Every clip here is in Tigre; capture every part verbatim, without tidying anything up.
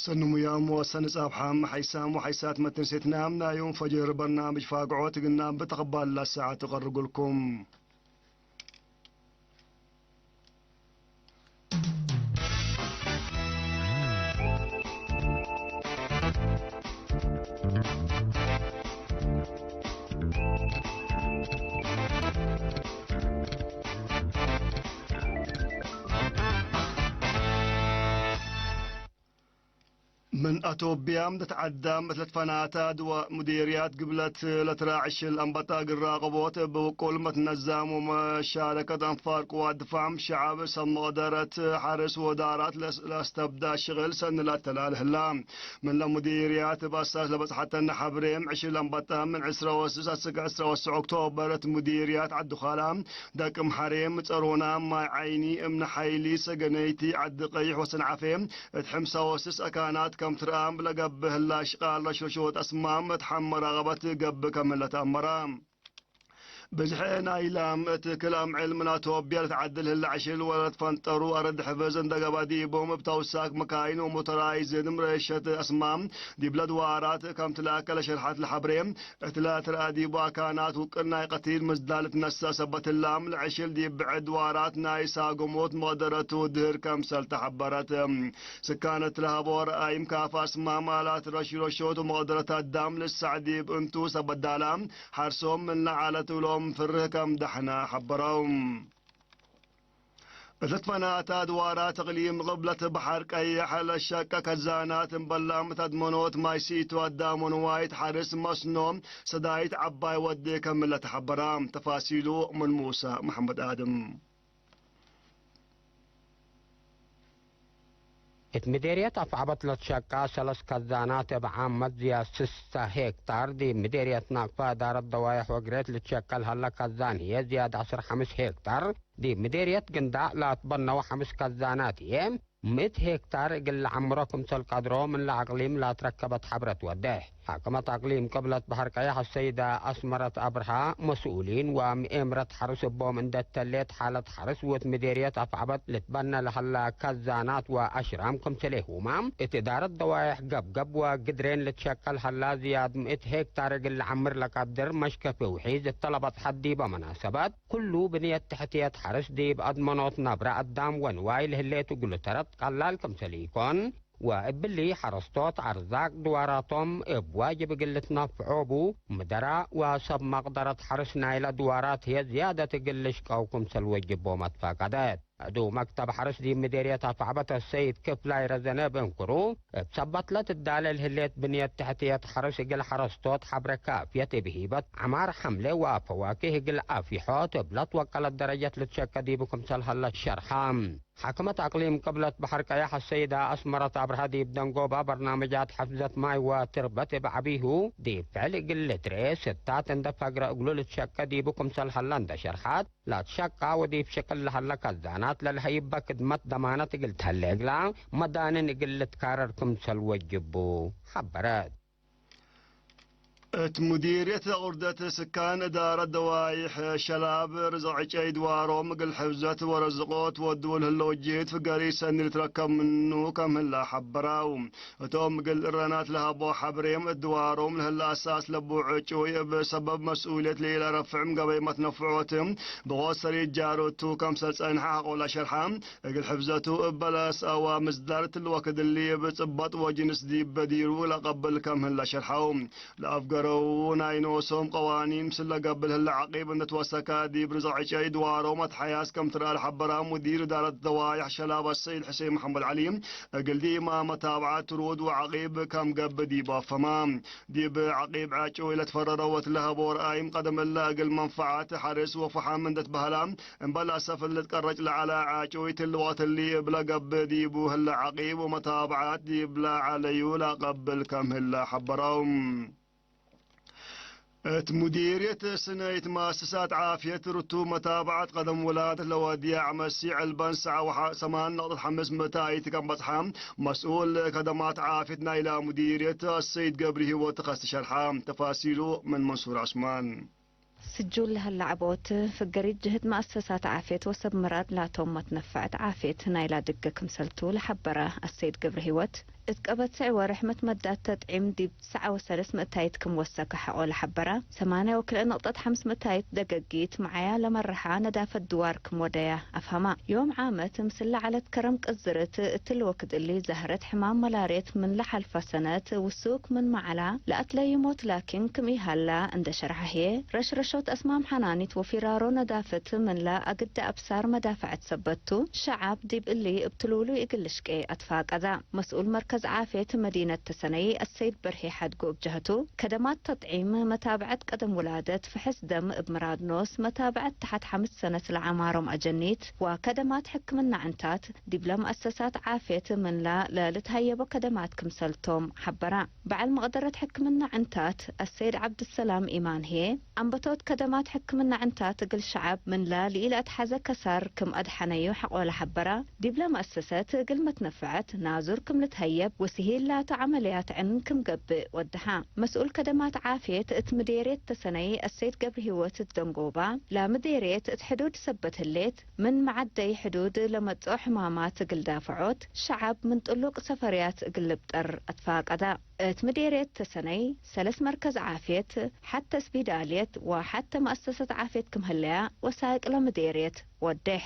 ሰኒ ሙያም ወሰኒ ጻብሓም፣ ሐይሳም ወሐይሳት መትንሴትናም ናይ ዮም ፈጅር በርናምጅ ፋግዖት እግልናም ብተቅባላ ሰዓት እቀርጉልኩም። ምን አቶብያም ለትዐዳም እት ለትፈናታ ድወ ሙዲርያት ግብለት ለትራዕሽ ለአንበጣ እግል ራቅቦት እብ ውቁል መትነዛም ወመሻረከት አንፋር ቅዋት ድፋዕ ሸዐብ ሰብ መቅደረት ሐርስ ወዳራት ለስ-፣ ለአስተብዳ ሽቅል ሰኒ ለአተላል ህላ። ምን ለሙዲርያት እብ አሳስ ለበጽሐተነ ሐብሬም ዕሽል አንበጣ ምን ዕስራ ወስስ አስክ ዕስራ ወስዕ ኦክቶበር እት ሙዲርያት ዐዲ ኻላ፣ ደቅም ሐሬም፣ ጸሮና፣ ማይ ዓይኒ፣ እምነ ሐይሊ፣ ሰገነይቲ፣ ዐዲ ቀይሕ ወሰንዓፌ እት ሕምሳ ወስስ አካናት ከም ትርአም ለገብእ ህላ አሽቃል ረሽረሾት አስማም እት ሐመ ራቀበት ገብእ ከም ህለ ተአመረ። ብዝሐ ናይላም እት ክል አምዕል ምን አቶብያ ለትዐድል ህለ ዕሽል ወለትፈንጠሩ አረድ ሕፍዝ እንደ ገብአ ዲቦም እብ ተውሳክ መካይን ወሞተራይዝድ ምረሸት አስማም ዲብለ ድዋራት ከም ትለአከ ለሸርሐት ለሐብሬ፣ እትለ ትርአ ዲቡ አካናት ውቅል ናይ ቀቲል ምዝዳል ልትነሰእ ሰበት ህላም፣ ለዕሽል ዲብ ብዕድ ድዋራት ናይ ሳግሞት መቅደረቱ ድህር ከምሰል ተሐበረት። ስካን እትለ ሀቦ ረአይም ካፍ አስማም አላት ረሽረሾት ወመቅደረት አዳም ልሳዕ ዲብ እንቱ ሰበት ዳላ ሐርሶም ምን ለዐለት እሎም ፍርህ ከም ደሐነ ሐበረው። እት ትፈናተ አድዋራት እቅሊም ቅብለት በሐር ቀየሕ ለሸቀ ከዛናት እምበላም ተድመኖት ማይ ሲቱ አዳም ወንዋይት ሐርስ መስኖ ሰዳይት ዐባይ ወዴ ከም ለተሐበራ። ተፋሲሉ ምን ሙሰ መሐመድ አድም። እት ምዴርየት አፍዐበት ለትሸቃ ሰለስ ከዛናት እብ ዓመት ዝያድ ስሰ ሄክታር፣ ዲብ ምዴርየት ናቅፋ እዳረት ደዋየሕ ወግሬት ልትሸቀል ሀለ ከዛን ህዬ ዝያድ ዐስር ሐምስ ሄክታር፣ ዲብ ምዴርየት ግንዳዕ ለአትበነው ሐምስ ከዛናት ህዬ፣ ምእት ሄክታር እግል ለዐምሮ ክምሰል ቀድሮ ምን ለአቅሊም ለአትረከበት ሐብረት ወዴሕ። ሓክመት አቅሊም ቅብለት በሐር ቀየሕ አሰይደ አስመረት አብርሃ፣ መስኡሊን ወምኤምረት ሐርስ እቦም እንዴ ተሌት ሓለት ሐርስ ወእት ምዴርየት አፍዐበት ልትበነ ለሀላ ከዛናት ወአሽራም ክምሰሌሁመ፣ እት እዳረት ደዋየሕ ገብገብ ወግድሬን ልትሸቀል ሀላ ዝያድ ምእት ሄክታር እግል ለዐምር ለቀድር መሽከፊ ውሒዝ እተ ለበጽሐት ዲበ መናሰበት፣ ኩሉ ብንየት ተሕትየት ሐርስ ዲብ አድመኖት ነብረ አዳም ወንዋይ ለህሌት እግሉ ተረት ቀላል ክምሰል ኢኮን፣ ወእብሊ ሐረስቶት አርዛቅ ድዋራቶም እብ ዋጅብ እግል ልትነፍዖ እቡ፣ ምደራ ወሰብ መቅደረት ሐርስ ናይለ ድዋራት ህዬ ዝያደት እግል ልሽቀው ክምሰል ወጅቦም አትፋቀደት። ዕዱ መክተብ ሐርስ ዲብ ምዴርየት አፍዐበት አሰይድ ክፍላይ ረዘነ እብ እንክሩ፣ እብ ሰበት ለትዳሌ ለህሌት ብንየት ተሕትየት ሐርስ እግል ሐረስቶት ሐብረ ካፍየት እብ ሂበት ዐማር ሐምሌ ወፈዋኪህ እግል አፊሖት እብ ለትወቀለት ደረጀት ልትሸቀ ዲቡ ክምሰል ሀለ ሸርሐ። ሓክመት አቅሊም ቅብለት በሐር ቀየሕ አሰይደ አስመረት አብርሃ ዲብ ደንጎባ በርናምጃት ሐፍዘት ማይ ወትርበት እብ ዐቢሁ ዲብ ፍዕል እግል ልትርኤ ስታት እንደ ፈግረ እግሉ ልትሸቀ ዲቡ ክምሰል ሀለ እንደ ሸርሐት፣ ለትሸቃ ወዲብ ሽቅል ለሀለ ከዛናት ለልሀይበ ክድመት ደማነት እግል ተህሌ እግላ መዳንን እግል ልትካረር ክምሰል ወጅቡ ሐበረት። እት ሙዲርየት ቁርደት ስካን እዳረት ደዋይሕ ሸላብ ርዝቅ ዕጨይ ድዋሮም እግል ሕፍዘት ወረዝቆት ወድው ለህለው ጅህት ፍገሪ ሰኒ ልትረከብ ምኑ ከም ህለ ሐበራው። እቶም እግል እረናት ለሀቦ ሐብሬም እት ድዋሮም ለህለ አሳስ ለቡ ዕጩይ እብ ሰበብ መስኡልየት ለኢለረፍዕም ገበይ መትነፍዖት ብቆት ሰሪት ጃሮቱ ከምሰል ጸንሐ ሐቆ ለሸርሐ። እግል ሕፍዘቱ እበ ለሰአዋ ምስዳር እትሊ ወክድ እሊ እብ ጽበጥ ወጅንስ ዲብ በዲሩ ለቀብል ከም ህለ ሸርሐው። ለአፍገረው ናይ ኖሶም ቀዋኒን ምስል ለገብእ ህለ ዐቂብ እንደ ትወሰከ ዲብ ርዝቅ ዕጨይ ድዋሮም አትሐያስ ከም ትረአ ለሐበራ ሙዲር እዳረት ደዋይሕ ሸላብ አሰይድ ሕሴን መሐመድ ዐሊ፣ እግል ዲማ መታብዐት ትሩድ ወዐቂብ ከም ገብእ ዲብ አፈማ። ዲብ ዐቂብ ዐጩይ ለትፈረረው ወትለሀቦ ረአይም ቀደም እለ እግል መንፈዓት ሐርስ ወፈሓም እንደ ትበህላ፣ እምበል አሰፍል ልትቀረጭ ለዐለ ዐጩይ ትል ወቅት እሊ እብለ ገብእ ዲቡ ህለ ዐቂብ ወመታብዓት ዲብለ ዐለዩ ለአቀብል ከም ህለ ሐበረው። እት ሙዲርየት ስነይት መአሰሳት ዓፍየት ርቱብ መታብዓት ቀደም ውላደት ለወድየ ዐመሲ ዕልበን ሰዓ ወሰማን ነቅጠት ሐምስ ምእታይት ከም በጽሐ መስኡል ከደማት ዓፍየት ናይላ ሙዲርየት አሰይድ ገብሪ ህይወት ከስት ሸርሐ። ተፋሲሉ ምን መንሱር ዐስማን። ስጁል ለሀለ ዐቦት ፍገሪት ጅህት መአሰሳት ዓፍየት ወሰብ ምራድ ላቶም መትነፈዐት ዓፍየት ናይላ ድገ ክምሰልቱ ለሐበረ አሰይድ ገብረሂወት፣ እት ቀበት ስዕ ወርሕ መትመዳት ተጥዒም ዲብ ትስዐ ወሰለስ ምእታይት ክም ወሰከ ሐቆ ለሐበረ፣ ሰማንያ ወክልኤ ነቅጠት ሐምስ ምእታይት ደገጊት መዓያ ለመርሐ ነዳፈት ድዋር ክም ወደያ አፍሀማ። ዮም ዓመት ምስል ለዐለት ከረም ቅዝርት፣ እትሊ ወክድ እሊ ዛህረት ሕማም መላርየት ምን ለሐልፈ ሰነት ውሱክ ምንመ ዐላ፣ ለአትለዩ ሞት ላኪን ክም ኢሀላ እንደ ሸርሐ ህዬ፣ ረሽረሾት አስማም ሐናኒት ወፊራሮ ነዳፈት ምንላ አግደ አብሳር መዳፈዐት ሰበት ቱ፣ ሸዐብ ዲብ እሊ እብ ትሉሉይ እግል ልሽቄ አትፋቀዳ። መስኡል መርከዝ ዓፍየት መዲነት ተሰነይ አሰይድ በርሄ ሐድጎ እብ ጀህቱ፣ ከደማት ተጥዒም፣ መታብዐት ቀደም ውላደት፣ ፍሕስ ደም እብ ምራድ ኖስ፣ መታብዐት ተሐት ሐምስ ሰነት ለዐማሮም አጀኒት ወከደማት ሕክምና ዕንታት፣ ዲብለ መአሰሳት ዓፍየት ምንላ ለልትሀየቦ ከደማት ክምሰልቶም ሐበራ። በዐል መቅደረት ሕክምና ዕንታት አሰይድ ዐብድሰላም ኢማን ህዬ፣ አንበቶት ከደማት ሕክምና ዕንታት እግል ሸዐብ ምንላ ለኢለአትሐዘ ከሳር ክም አድሐነዩ ሐቆ ለሐበራ፣ ዲብለ መአሰሰት እግል መትነፈዐት ናዙር ክም ልትሀየብ ወስሂል ላቱ ዐመልያት ዕን ክም ገብእ ወደሐ። መስኡል ከደማት ዓፍየት እት ምዴርየት ተሰነይ አሰይድ ገብረሂወት ደንጎባ፣ ለምዴርየት እት ሕዱድ ሰበት ህሌት፣ ምን መዐደይ ሕዱድ ለመጽኦ ሕማማት እግል ዳፍዖት፣ ሸዐብ ምን ጥሉቅ ሰፈርያት እግል ልብጠር አትፋቀዳ። እት ምዴርየት ተሰነይ ሰለስ መርከዝ ዓፍየት፣ ሐተ ስቢዳልየት ወሐተ መአሰሰት ዓፍየት ክም ህለያ ወሳይቅ ለምዴርየት ወዴሕ።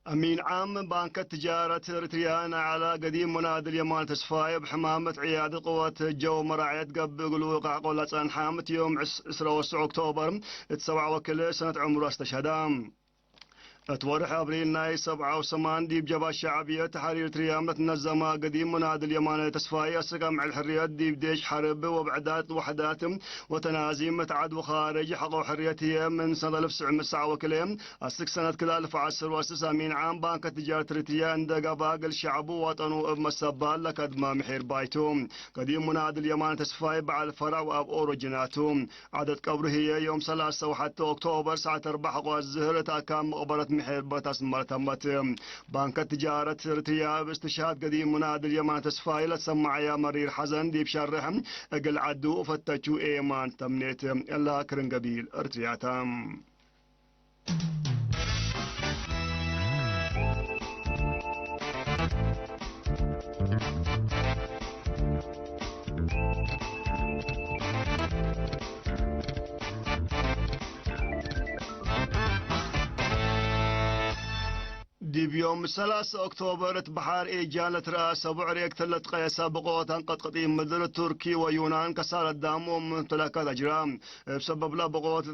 አሚን ዓም ባንከ ትጃረት ኤሪትርያ ናይ ዐላ ገዲም ሙናድል የማነ ተስፋዬ፣ እብ ሕማመት ዕያደት ቅወት ጀው መራዕየት ገብእ እግል ውቃዕ ቆላ ጸንሐ፣ ምት ዮም ዕስ-፣ ዕስራ ወሰዕ ኦክቶበር እት ሰብዓ ወክልኤ ሰነት ዕምሩ አስተሸሀዳ። እት ወርሕ አብሪል ናይ ሰብዓ ወሰማን ዲብ ጀብሀት ሸዕብየት ተሕሪር ኤሪትርያ ለትነዘመ ገዲም ሙናድል የማነ ተስፋዬ፣ አስክ አምዕል ሕርየት ዲብ ዴሽ ሐርብ ወብዕዳት ወሕዳት ወተናዚም እት ዐድ ወኻርጅ ሐቆ ሕርየት ህዬ ምን ሰነት አልፍ ትስዕ ምእት ሰዓ ወክልኤ አስክ ሰነት ክልኤ አልፍ ወዐስር ወስስ አሚን ዓም ባንከ ትጃረት ኤሪትርያ እንዴ ገብአ፣ እግል ሸዕቡ ወጠኑ እብ መሰባል ለከድመ ምሒር ባይቱ። ገዲም ሙናድል የማነ ተስፋዬ በዐል ፈረዕ ወአብ ኦሮጅናቱ። ዐደት ቀብሩ ህዬ ዮም ሰላሰ ወሐቴ ኦክቶበር ሰዓት አርበዕ ሐቆ አዝህር እት አካን መቅበረት ምሒር በት አስመረ ተመት። ባንከ ትጃረት ኤሪትርያ እብ እስትሽሃድ ገዲም ሙናድል የማነ ተስፋዬ ለትሰመዐያ መሪር ሐዘን ዲብ ሸርሕ፣ እግል ዐዱ ፈተቹ ኤማን ተምኔት እላ ክርን ገቢል ኤሪትርያ ተ። ዲብ ዮም ሰላሰ ኦክቶበር እት በሐር ኤጃን ለትረአ ሰቡዕ ሬክተር ለትቀየሰ ብቆት አንቀጥቅጢ ምድር ቱርኪ ወዩናን ከሳር አዳም ወሙምተለካት አጅራ። እብ ሰበብላ ብቆት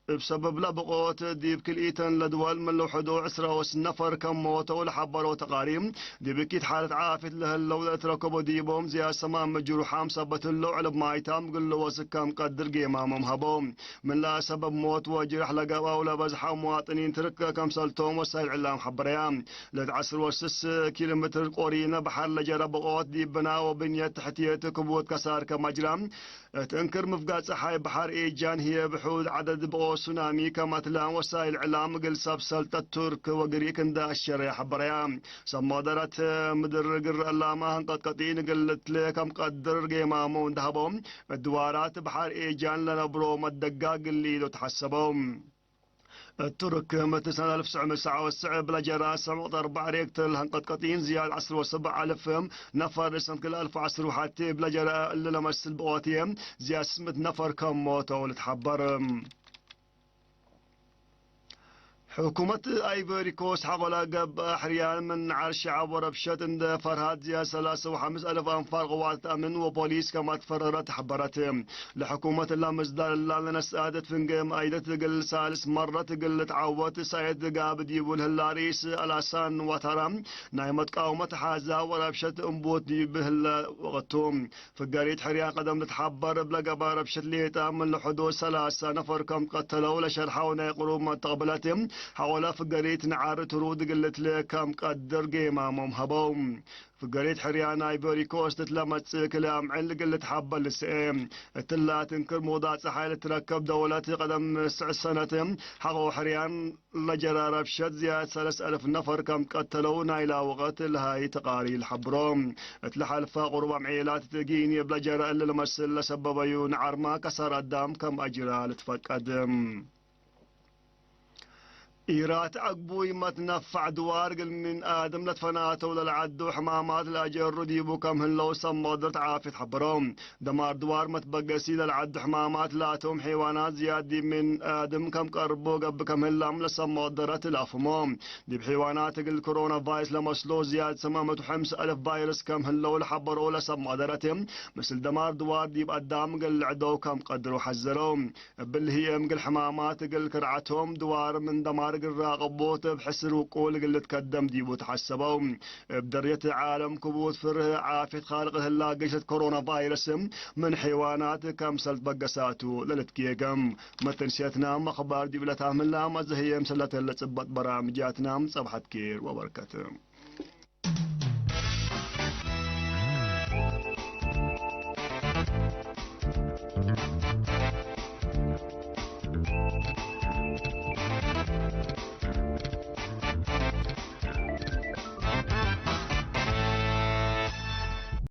እብ ሰበብላ ብቆት ዲብ ክልኢተን ለድወል ምን ለውሕዶ ዕስራ ወስስ ነፈር ከም ሞተው ለሐበረው ተቃሪም፣ ዲብ እኪት ሓለት ዓፍየት ለህለው ለእትረከቦ ዲቦም ዝያድ ሰማን ምጅሩሓም ሰበት ህለው ዕልብ ማይታም እግል ልወስክ ከም ቀድር ጌማሞም ሀበው። ምን ለአሰበብ ሞት ወጅረሕ ለገብአው ለበዝሐ መዋጥኒን ትርክ ከምሰልቶም ወሳይል ዕላም ሐበረያ። ለእት ዐስር ወስስ ኪሎ ሜትር ቆሪነ በሐር ለጀረ ብቆት ዲብ ብና ወብንየት ተሕትየት ክቡት ከሳር ከም አጅራ። እት እንክር ምፍጋር ጸሓይ በሐር ኤጃን ህዬ ብሑድ ዐደድ ብቆት ሱናሚ ከም አትላም ወሳይል ዕላም እግል ሰብ ሰልጠት ቱርክ ወግሪክ እንደ አሸረ ሐበረያ። ሰብ መቅደረት ምድር ግር አላመ አንቀጥቅጢን እግል ልትሌ ከም ቀድር ጌማሞ እንደ ሀበው፣ እት ድዋራት በሐር ኤጃን ለነብሮ መደጋግ እሊ ዶ ተሐሰበው። እት ቱርክ ምት ሰነት አልፍ ትስዕ ምእት ሰዓ ወትስዕ እብ ለጀራ ሰብዕ ነቅጠት አርበዕ ሬክተር ለአንቀጥቅጢን ዝያድ ዐስር ወሰብዕ አልፍ ነፈር፣ ሰነት ክልኤ አልፍ ወዐስር ወሐቴ እብ ለጀራ እሊ ለመስል ብቆት ህዬ ዝያድ ስምንት ነፈር ከም ሞተው ልትሐበር። ሕኩመት አይቮሪ ኮስት ሐቆላ ገብአ ሕርያን ምን ነዓር ሸዐብ ወረብሸት እንደ ፈርሀት ዝያድ ሰላሰ ወሐምስ አልፍ አንፋር ቅዋት አምን ወፖሊስ ከም አትፈረረት ሐበረት። ለሕኩመት እላ ምስዳር እላ ለነስአት እት ፍንጌ መአይደት እግል ሳልስ መረት እግል ልትዓወት ሰእየት ድጋብ ዲቡ ለህላ ርኢስ አላሳን ዋታራ ናይ መትቃወመት ሓዛ ወረብሸት እንቡት ዲብ ህለ ወቅቱ። ፍገሪት ሕርያ ቀደም ልትሓበር እብ ለገብአ ረብሸት ሌጠ ምን ለሕዱድ ሰላሰ ነፈር ከም ቀተለው ለሸርሐው ናይ ቅሩብ መተቅብለት ሐቆለ ፍገሪት ነዓር ትሩድ እግል ልትሌ ከም ቀድር ጌማሞም ሀበው። ፍገሪት ሕርያ ናይ ቨሪኮስት እት ለመጽእ ክልኤ አምዕል እግል ልትሓበል ልስኤ። እትላ ትንክር ሙቅዳት ጸሓይ ልትረከብ ደውለት ቀደም ስዕ ሰነት ሐቆ ሕርያን ለጀረ ረብሸት ዝያድ ሰለስ አልፍ ነፈር ከም ቀተለው ናይላ ወቀት ለሀይ ተቃሪር ለሐብሮ። እት ለሐልፈ ቅሩብ አምዕላት እት ጊኒ እብ ለጀረ እሊ ለመስል ለሰበበዩ ነዓርመ ከሳር አዳም ከም አጅራ ልትፈቀድ። ኢራት ዐግቡይ መትነፋዕ ድዋር እግል ምን አድም ለትፈናተው ለለዐዱ ሕማማት ለአጀሩ ዲቡ ከም ህለው ሰብ መቅደረት ዓፍየት ሐበረው። ደማር ድዋር መትበገሲ ለለዐዱ ሕማማት ለአቶም ሔዋናት ዝያድ ዲብ ምን አድም ከም ቀርቦ ገብእ ከም ህላም ለሰብ መቅደረት ለአፍህሞ። ዲብ ሔዋናት እግል ኮሮና ቫይረስ ለመስሎ ዝያድ ሰማመቱ ሐምስ አልፍ ቫይረስ ከም ህለው ለሐበረው ለሰብ መቅደረት፣ ምስል ደማር ድዋር ዲብ አዳም እግል ልዕደው ከም ቀድረው ሐዘረው። እብል ህዬ እግል ሕማማት እግል ክርዓቶም ድዋር ምን ደማር እግል ራቀቦት እብ ሕስር ውቁል እግል ልትከደም ዲቡ ተሐሰበው። እብ ደርየት ዓለም ክቡት ፍርህ ዓፍየት ካልቅ ለህላ ግሸት ኮሮና ቫይረስ ምን ሐይዋናት ከምሰል ትበገሳቱ ለልትጌገም። መተንስየትና መክባር ዲብ ለታምህላ መዘህየም ሰለተ ለጽበጥ በራምጃትና ጸብሐት ኬር ወበርከት።